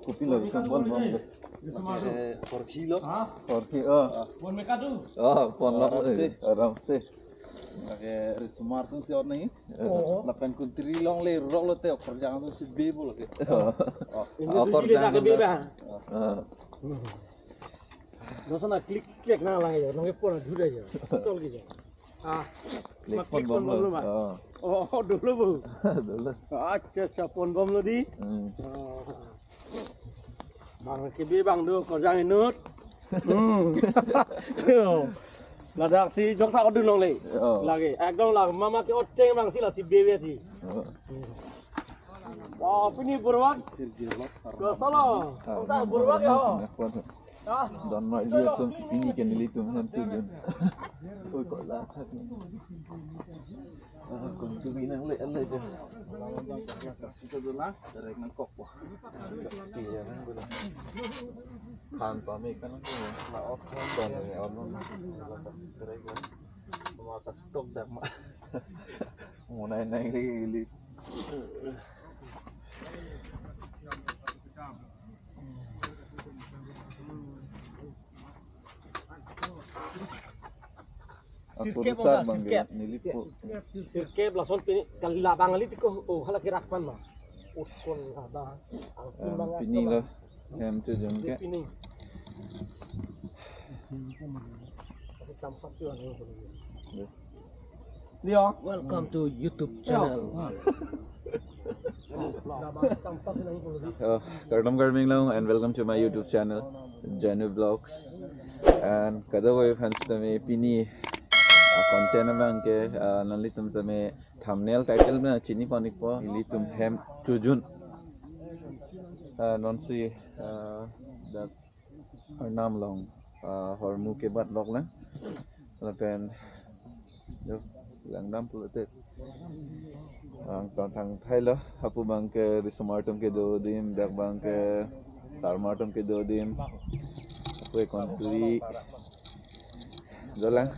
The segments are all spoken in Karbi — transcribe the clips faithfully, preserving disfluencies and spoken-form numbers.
Kopi lo, ikan bon bon de. Eh, korki lo. Korki, oh. Bon mekadu. Oh, bon lo, aram se. Aram se. Lake risomar atumsi on nangji. Oh. Lapen kuntri longle rok lote okorjang atumsi bebo lake. Oh. Oh. Ini okorjang dia ke beba. Oh. Dosa na klik klik na lang ya, nang pon dulu aja. Tol gitu. Ah, klik pon bom lo. Bom lo, Pak. Oh. Oh, dolo bu. Dolo. Acha, acha, pon bom lo di. Hmm. Oh. Bang ke bi bang do korjang inut. Hmm. Yo. Ladak si jok thak dun longle. Oh. Lake. Ekdom la mama ke oteng bang si lasi bebe si. Oh. Oh, pini burwak. Ko solo. Ko ta burwak ya ho. Don ma ilitum pini ke nelitum hem tu dun. Oi, ko la thak ni. Ah, kon tu binang le, le je. Kasi tu dun lah, direct nangkok po. Iya, nang gula. Han pame kan ko la ot han don ni on. Kasi direct lah. Maka stok dak ma. Munai nai li. Sirkep, atur besar, osa, bang, sirkep. Nelipo. Sirkep lason pini kali labang ali tiko, oh, hala kirak pan ma. Utkon labang. Angkun, em, bang, pini lo. Hem tu jun ke. Pini. Tapi tampak tu anu. Leo. Welcome to YouTube channel. Oh, kardom kardom long and welcome to my YouTube channel, Janu Vlogs. And kadokave fans tame pini, ah, content abang ke, ah, nanglitum tame thumbnail title na chini panik po, ilitum hem chojun. Ah, nonsi, ah, dak Arnam along, ah, hormu kebat lok lang. Lapen, yo, langdam pulote. Ang tang tang thailo, hapu bang ke risomar atum kedo adim, dak bang ke sarmar atum kedo adim. Hapu ekon turi. Dolang.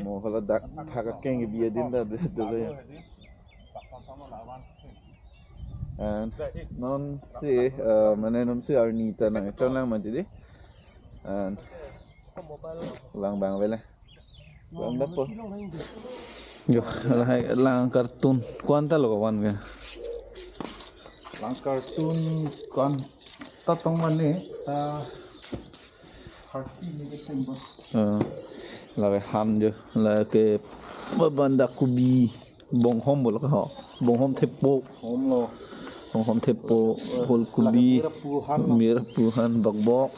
Mo hala dak thak akeng bi adim ta dolo ya. And nonsi, eh, mane nonsi arni ta nang chon lang mati di. And lang bang vele. Lang dapo. Yo, lang, lang kartun. Kuanta lo kawan ke? Lang kartun kuan ta tong mane, ta harti ni ke tembo. Eh, lake han jo, lake babanda kubi. Bonghom bolo ka ho. Bonghom thepo. Hom lo. Bonghom thepo, eh, hol kubi. Lake mira puhan lo. Mira puhan, bokbok.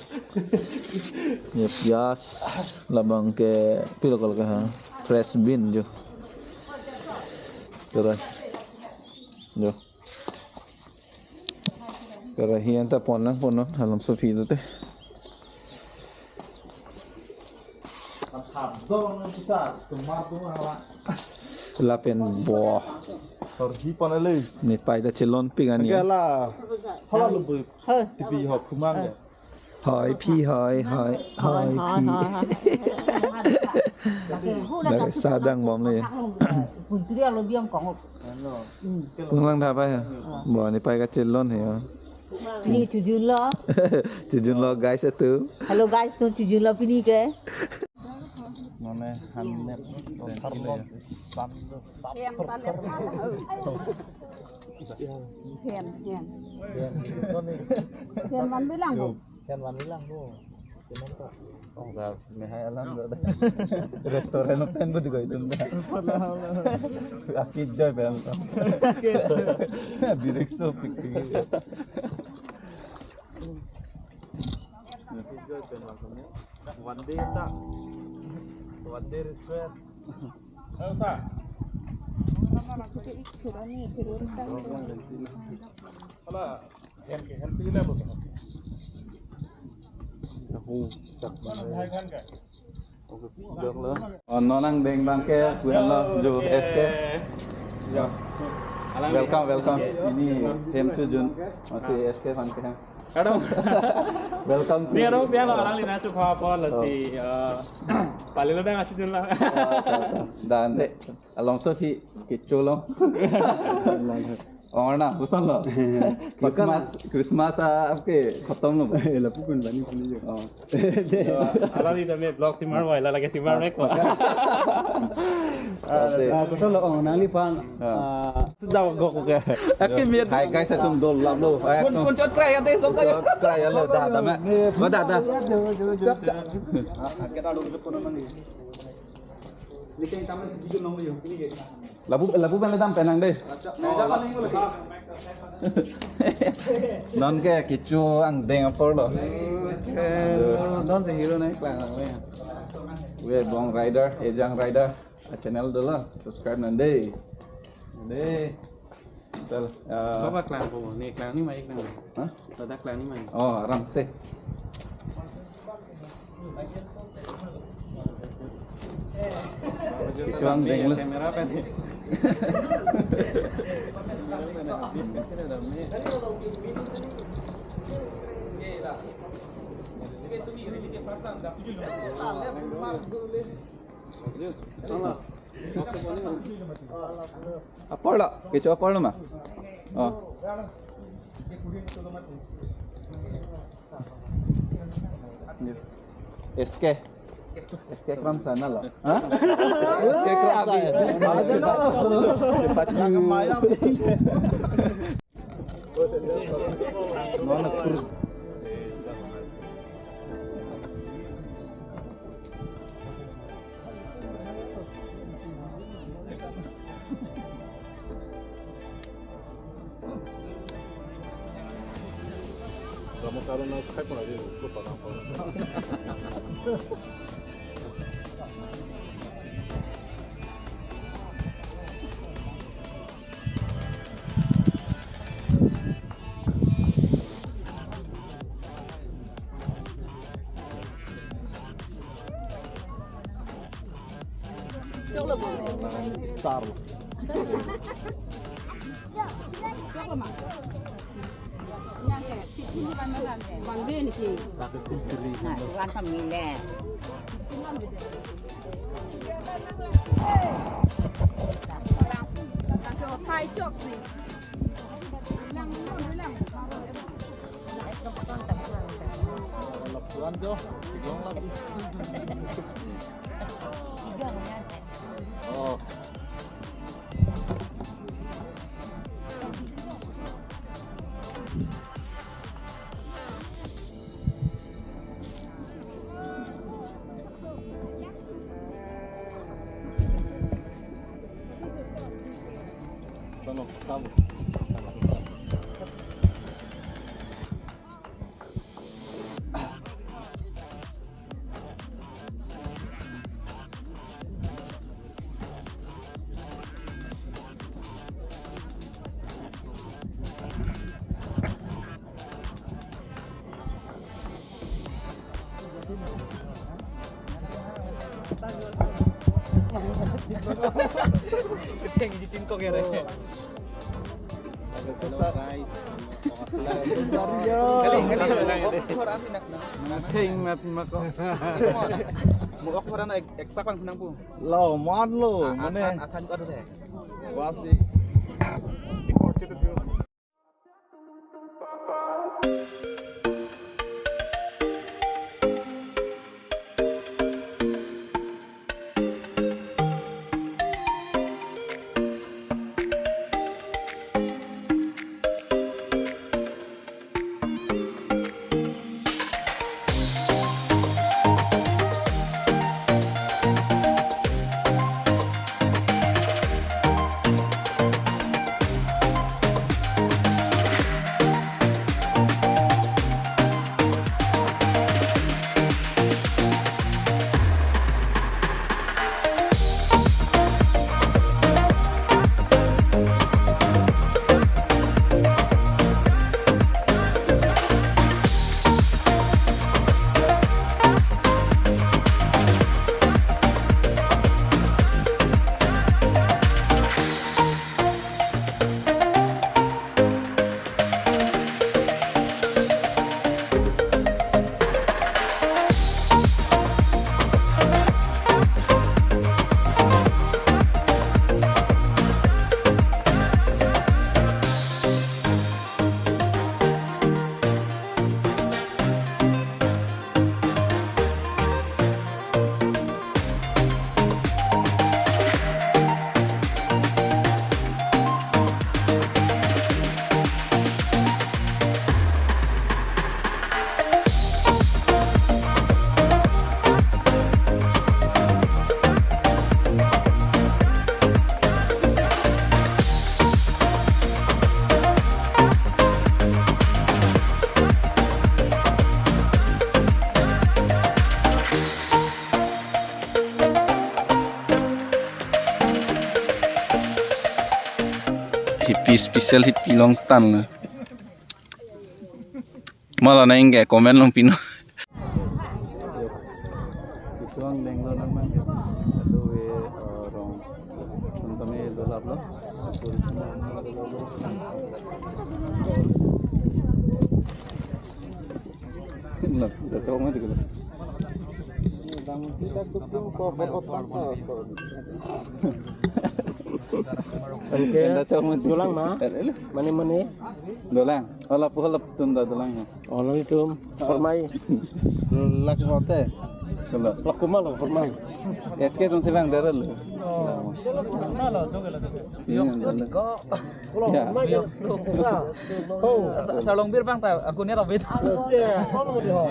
Ya, pias, labang ke pilo kal ke ha. Fresh bean jo. Terus. Jo. Karahi anta pon lang pon non, halom sopi lote. Lapen bo. Torji pon ale. Ne pai ta chelon pik ani. Gala. Hala lo bu. Hoi. Tipi ho kumang ya. Hoi phi, hoi, hoi, hoi phi. Dak sadang bom le. Puntri alo biang kong. Ano. Kung lang tha pai ha. Bo ne pai kachelon he. Pini chojun lo. Chojun lo guys atum. Hello guys, atum chojun lo pini ke. Mane han net. Hen, hen. Hen man bilang, Bu. Hen man bilang, Bu. Cuman tak. Oh, dah, mehai alam dah. Restoran pen bu juga itu dah. Akid dah bang. Direct so pikir. One day tak. One day restoran. Halo, Sa. Hala, hen ke, hen pila lo, Sa. Aku tak. Hai, hen ke? Oke, jok lo. Oh, non nangdeng bang ke, kuan lo, jo S K. Ya. Welcome, welcome. Ini hem chojun, masih S K fan ke hem. Kardom. Welcome to Ni arong pian lo, alangli nangchepha apot lasi, eh, pale lo dang achi dun la. Dan de. Alongso si kecho lo. Ong na, koson lo. Christmas, Christmas a, apke khatam lo. Eh, lapu kun bani bani jo. Oh. Alangli tame vlog simar wai la lake simar mek ko. Ase. Ah, koson lo, ong nangliphan. Ah. Ah, sejak gok ke. Ake mir. Hi guys, atum dol lap lo. Kun, kun chot krai ate sob. Chot krai lo, da da me. Ba da da. Chot, chot. Ah, kita dulu kono mani. Lapu, lapu pen le dam penang de. Non ke kecho angdeng apor lo. Hello, non si hero nangklang lo ya. We Bong Rider, Ejang Rider, a channel dolo, subscribe nang de. De. Tel, eh, Sob aklang po, ne klang ni mai klang. Hah? Ladak klang ni mai. Oh, aram se. Kecho angdeng lo. Kamera pen. Apor lo, kecho apor lo ma. Oh. S K. S K Kramsa na lo. Ha? S K Krabi. Cepat. Nona kurus. Kamu kalau nak cek lagi, lupa apa. Sar. Wan ben ki. Nah, wan kami le. Thai chok si. Oh. Keteng di tingkong ya deh. Hello, guys. Kali, kali. Theng mat mak ko. Mo ok thoran ek, ek pak lang senang pu. Lo, man lo, ah, mane. Athan, athan ko deh. Wasi. Hipi special hipi long tan lo. Mala na ingke comment long pino. Isuang denglo nangman ke. Aduh we, eh, rong. Nonton me dolap lo. Lo, kita cok mati kita. Bang, kita kuping ko bokot tangka. Oke. Kita cok mati. Dolang ma? Mane mane. Dolang. Ola puhal tum da dolang ha. Ola itum. Formai. Lak hote. Kalau. Lak kuma lo formai. S K tum selang darah lo. Oh. Iya, darah. Ya. Formai. Oh. Sa-, salongbir bang ta, aku ni robit. Iya, kamu di ho.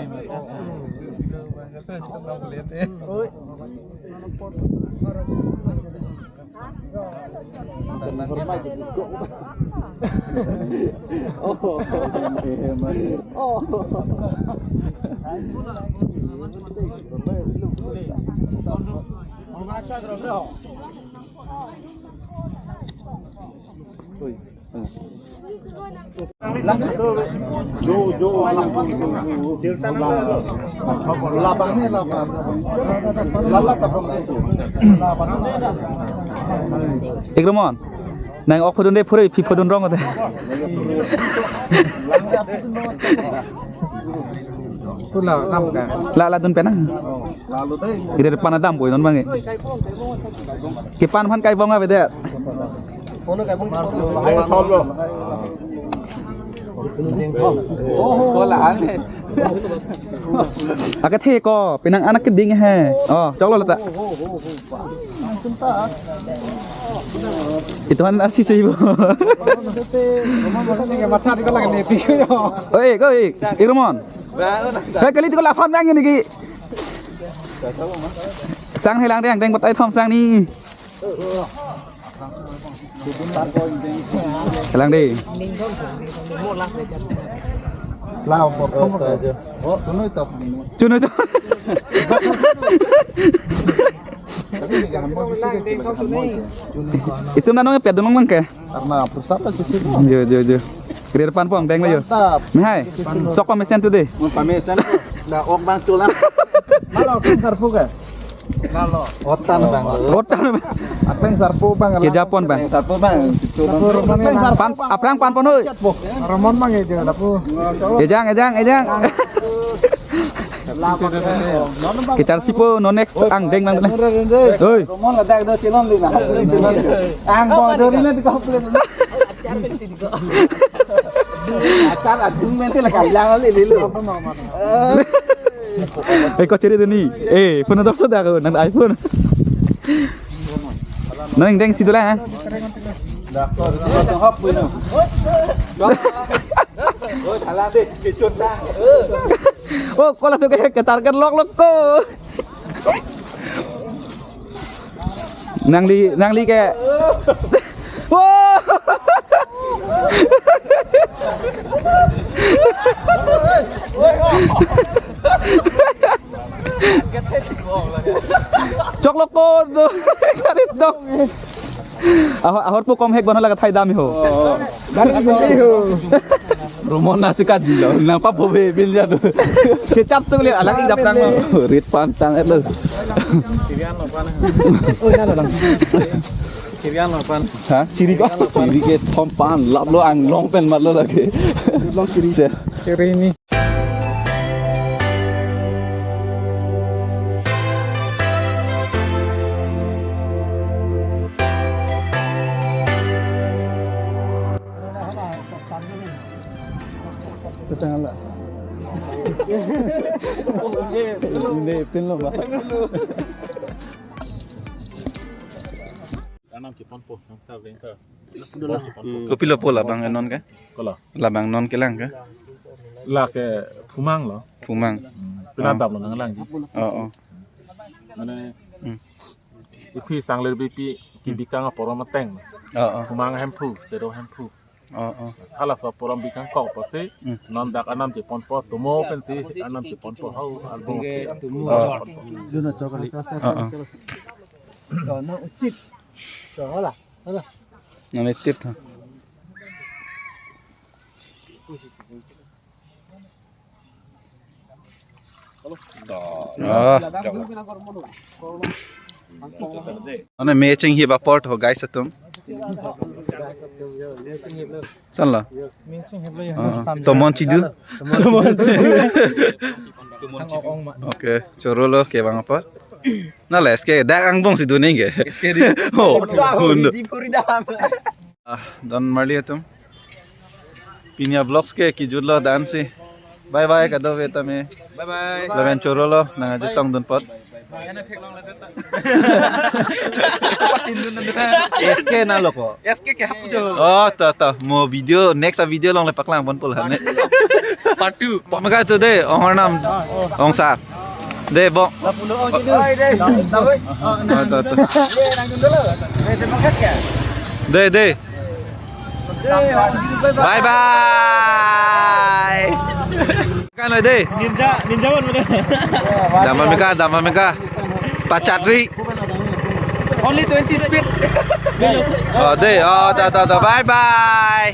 Oi. Ikromon. Nang ok phodun de phure phi phodun rong de. Kula kam ka. La la dun penang. Ire pan adam boi non bang. Ke pan phan kai bong ave de. Ake the ko penang anak keding he. Oh, choklo lata. Itu kan asi sih bu. Oi, koi, Irmon. Saya kali itu kalau apa nang ini ki? Sang helang deng, deng batai thom sang ni. Helang deh. Lao, oh, tunoy to. Tunoy to. Itum nanong pet dunong mang ke? Karena pusat aja sih. Jo, jo, jo. Kiri depan pong, teng yo. Mantap. Mihai. Sok pamesen tu deh. Mau pamesen tu. Dah ok bang tulang. Malo, kung sarpu ke? Lalo. Otan bang. Otan. Apa yang sarpu bang? Ke Japon bang. Sarpu bang. Apa yang sarpu? Pan, aphrang pan pon oi. Ramon bang ya, dia lapu. Ejang, ejang, ejang. Kichar sipo, no next ang deng nang. Oi. Ramon ladak do chilon lina. Ang bang do lina di komplain. Atar adung mente la kalang ali lilo. Eh, kau ciri tu ni. Eh, phone dok sudah kau nang iPhone. Nang deng situ lah. Dah, kau hop punya. Oi, salah deh, kecut dah. Oh, kalau tu ke, ke target lok lok ko. Nangli, nangli ke. Wah. Choklo ko do. Karit dong. Ahor, ahor pu kom hek bono laga thai dam ho. Dari ko ho. Ramon nasi ka dilo, nang pa bobe bil jadu. Kecap tu lihat alang idap nang. Rit pantang et lo. Kirian lo pan. Kirian lo pan. Ha? Chiri ko. Chiri ke thom pan lap lo anglong pen mat lo lagi. Long chiri. Chiri ni. Kacang ala. Hindi, pin lo ba? Anam chiponpo, nang ta veng ta. Kopilo po labang non ke? Kola. Labang non kelang ke? La ke Phumang lo. Phumang. Hmm. Pina dap lo nang lang ji. Oh, oh. Mane, hmm. Ipi sanglir bipi kibikang aporom ateng. Oh, oh. Phumang Hemphu, Sero Hemphu. Oh, oh. Hala so aporom bikang kok pasi, hmm, non dak anam chiponpo, tumo pensi anam chiponpo, hau album. Tingke tumo. Oh. Jor. Duna chor kali. Oh, oh. To, no, utip. To, hala, hala. Nang utip to. Oh. Mane matching hi baport ho guys atum. Sanlo. Ah, tomon chidu. Okay, chorolo ke bang apa? Na le S K dak angbong chidu nengke. S K di. Oh, hundo. Ah, don marli atum. Pini avlogs ke kejutlo dan si. Bye bye kadokave tame. Bye bye. Lapen chorolo nangchetongdun apot. S K na lo ko. S K ke hap do. Oh, to to. Mo video, next a video along le paklang ponpo la ne. Part two. Maka tu de, ong arnam, ong sar. De, bo. Lapulo ong chidu. Oi, de. Oi. Oh, to to. De, nang dulu. De, de, makat ya? De, de. Bye bye. Kan lo de. Ninja, ninja one lo de. Dam-an meka, dam-an meka. Pachat ri. Only twenty speed. Oh, de. Oh, to to to. Bye bye.